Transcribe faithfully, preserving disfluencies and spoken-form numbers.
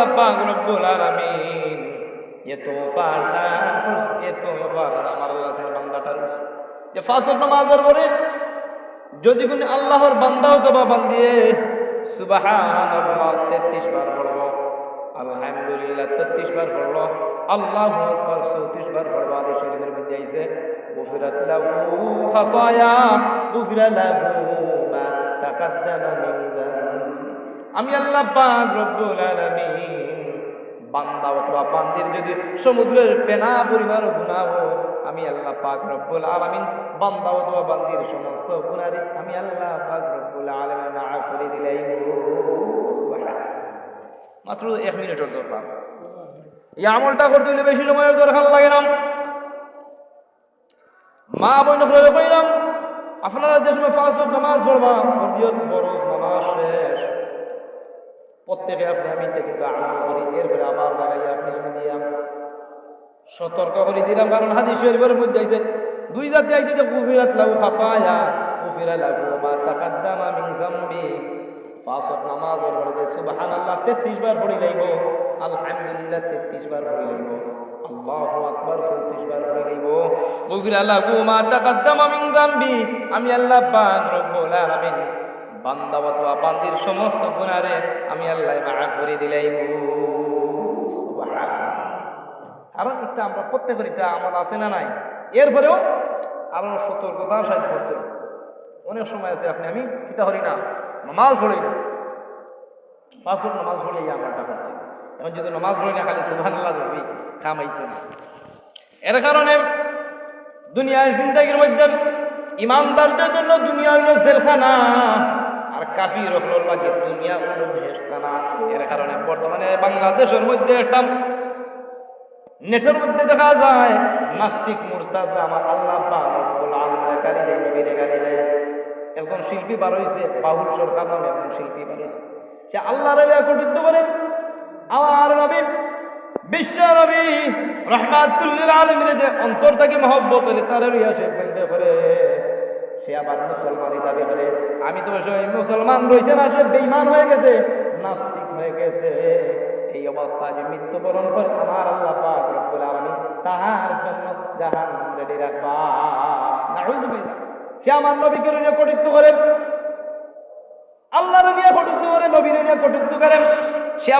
পাক রব্বুল আলামিন এত অফার দান করছে, এত অফার আমার আল্লাহ আছে বান্দাটার কাছে। যে পাঁচ ওয়াক্ত নামাজর পরে যদি কুনু আল্লাহর বান্দা অথবা বান্দিয়ে সুবহানাল্লাহ তেত্রিশ বার পড়বো, আলহামদুলিল্লাহ তেত্রিশ বার পড়লো, আল্লাহু আকবার চৌত্রিশ বার পড়লো, হাদিস শরীফের মধ্যে আইছে, "গুফিরাত লাহু খাতায়া, গুফিরা লাহু মা তাকাদ্দামা মিন যানবি।" আমি আল্লাহ পাক রব্বুল আলামিন বান্দা অথবা বান্দির যদি সমুদ্রের ফেনা পরিমাণ গুনাহ হয়, আমি আল্লাহ পাক রব্বুল আলামিন বান্দা অথবা বান্দির সমস্ত গুনারে আমি আল্লাহ পাক রব্বুল আলামিন মাফ করি দিলাই। সুবহানাল্লাহ। মাত্র এক মিনিটর দরকার। এই আমলটা করতে হইলে বেশি সময়র দরকার লাগে না। মা বইন অকলরে কইরাম, আপনারা যে সময় পাঁচ ওয়াক্ত নামাজ পড়বা, ফরজিয়ত ফরজ নামাজ শেষ, প্রত্যেকে আপনি আমি এটা কিন্তু আমল করি, এরপরে আবার জাগাই আপনি আমি দিয়া সতর্ক করি দিলাম, কারণ হাদিস শরীফের মধ্যে আইছে, দুই জাতি আইছে যে "গুফিরাত লাহু খাতায়া, গুফিরা লাহু মা তাকাদ্দামা মিন যানবি।" পাঁচ ওয়াক্ত নামাজর পরে যে সুবহানাল্লাহ তেত্রিশ বার পড়ি লাইবো, আলহামদুলিল্লাহ তেত্রিশ বার পড়ি লাইবো, আল্লাহু আকবার চৌত্রিশ বার পড়ি লাইবো, "গুফিরা লাহু মা তাকাদ্দামা মিন যানবি।" আমি আল্লাহ পাক রব্বুল আলামিন বান্দা অথবা বান্দির সমস্ত গুনারে আমি আল্লাহ মাফ করি দিলাইমু। সুবহানাল্লাহ। কারণ এটা আমরা প্রত্যেকের এটা আমল আছে না নাই? এরপরেও আরো সতর্কতার সাথে করতে হবে। অনেক সময় আছে আপনি আমি কিতা করি না, নামাজ পড়ি না, পাঁচ ওয়াক্ত নামাজ পড়ি এই আমলটা করতে। এখন যদি নামাজ পড়ি না, খালি সুবহানাল্লাহ বলি, কাম অইতো না। এর কারণে দুনিয়ার জিন্দেগির মধ্যে ইমানদারদের জন্য দুনিয়া হইল জেলখানা, আর কাফির অকলর লাগি দুনিয়া হইল বেহেশতখানা। এর কারণে বর্তমানে বাংলাদেশের মধ্যে একটা নেটের মধ্যে দেখা যায় নাস্তিক মুরতাদরা আমার আল্লাহ পাক রব্বুল আলামিনরে গালি দেয়, নবীরে গালি দেয়। একজন শিল্পী বার হইছে, বাউল সরকার নামে একজন শিল্পী বার হইছে, সে আল্লাহরে লইয়া কটূক্তি করে, আমার নবী, বিশ্ব নবী, রহমাতুল্লিল আলামিনরে যে অন্তর থাকি মহব্বত করে, তারে লইয়া সে ব্যঙ্গ করে। সে আবার মুসলমানি দাবি করে। আমি তো সে মুসলমান রইছে না, সে বেঈমান হয়ে গেছে, নাস্তিক হয়ে গেছে। এই অবস্থায় যে মৃত্যুবরণ করে, আমার আল্লাহ পাক রব্বুল আলামিন তাহার জন্য জাহান্নাম রেডি রাখবা। নাউজুবিল্লাহ। সে আমার নবীকে লইয়া কটূক্তি করে, আল্লাহরে নিয়া কটূক্তি করে, নবীরে নিয়া কটূক্তি করে।